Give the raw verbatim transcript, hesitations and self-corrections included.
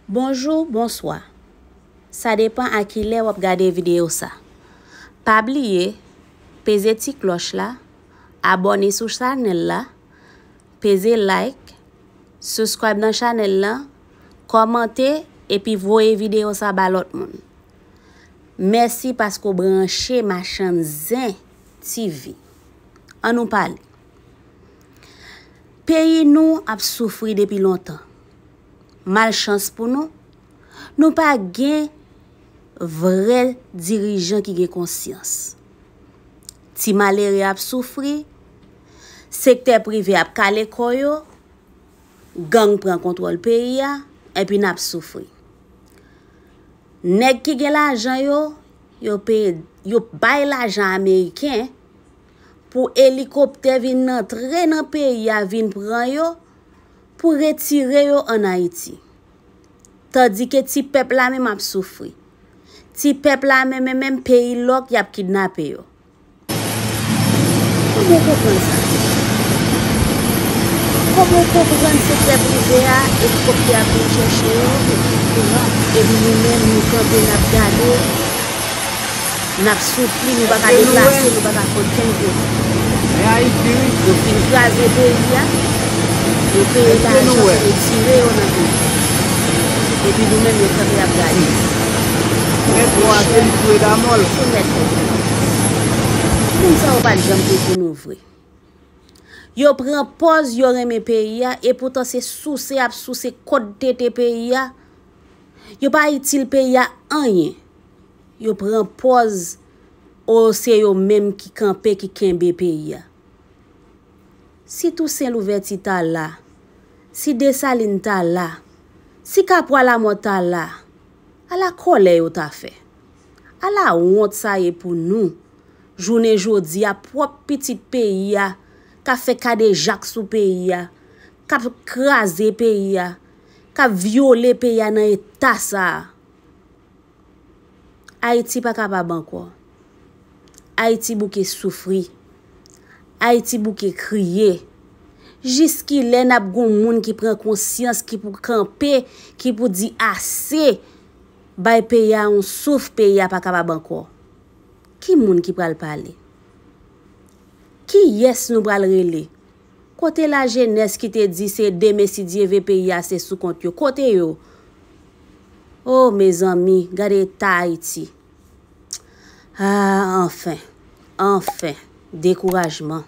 Bonjou, bonswa. Sa depan a ki lè w ap gade videyo sa. Pa bliye, peze ti klòch la, abòne sou chanèl la, peze like, subscribe nan chanèl lan, kòmante, epi voye videyo sa ba lòt moun. Mèsi paske w branche Machann Zen T V. Ann nou pale. Peyi nou ap soufri depi lontan. Malchans pou nou, nou pa gen vrè dirijan ki gen konsyans. Ti malere ap soufri, sektè prive ap kale kò yo, gang pran kontwòl peyi a, epi n ap soufri. Nèg ki gen lajan yo, yo peye, yo bay lajan ameriken pou elikoptè vin antre nan peyi a, vin pran yo, pou retire yo ann Ayiti. Tandike ti pèp la menm ap soufri. Ti pèp la menm, menm, menm peyi lòk y ap kidnape yo. Kòman w konprann sa? Kòman w konprann sektè prive a, elikoptè ap vin chèche yo, epi nou menm, nou kanpe, n ap gade, n ap soufri, nou pa ka deplase, nou pa ka fè okenn kote. Men Ayiti, wi. Yo fin kraze peyi a, yo peye lajan pou retire yo nan peyi. Epi nou menm, yo kanpe ap gade. Nèt wò a se li tou e damòl. Sou nèt wò. Moun sa yo pa t janm te pou nou vre. Yo pran pòz yo renmen peyi a, epoutan se souse y ap souse kòd tete peyi a. Yo pa itil peyi a anyen. Yo pran pòz, o, se yo menm ki kanpe, ki kenbe peyi a. Si Tousen Louvèti ta la, si Desalin ta la, si Kapwa Lamò ta la, ala kòlè yo ta fè. Ala wont sa ye pou nou. Jounen jodi a, pwòp pitit peyi a k ap fè kadejak sou peyi a, k ap kraze peyi a, k ap vyole peyi a nan eta sa a. Ayiti pa kapab ankò. Ayiti bouke soufri. Ayiti bouke kriye. Jiskilè n ap gon moun ki pran konsyans, ki pou kanpe, ki pou di ase, bay peyi a yon souf, peyi a pa kapab ankò? Ki moun ki pral pale? Kiyès nou pral rele? Kote lajenès ki te di se demen si Dye ve peyi a se sou kont yo? Kote yo? O mezanmi, gade eta Ayiti. Ah, anfen, anfen, dekourajman.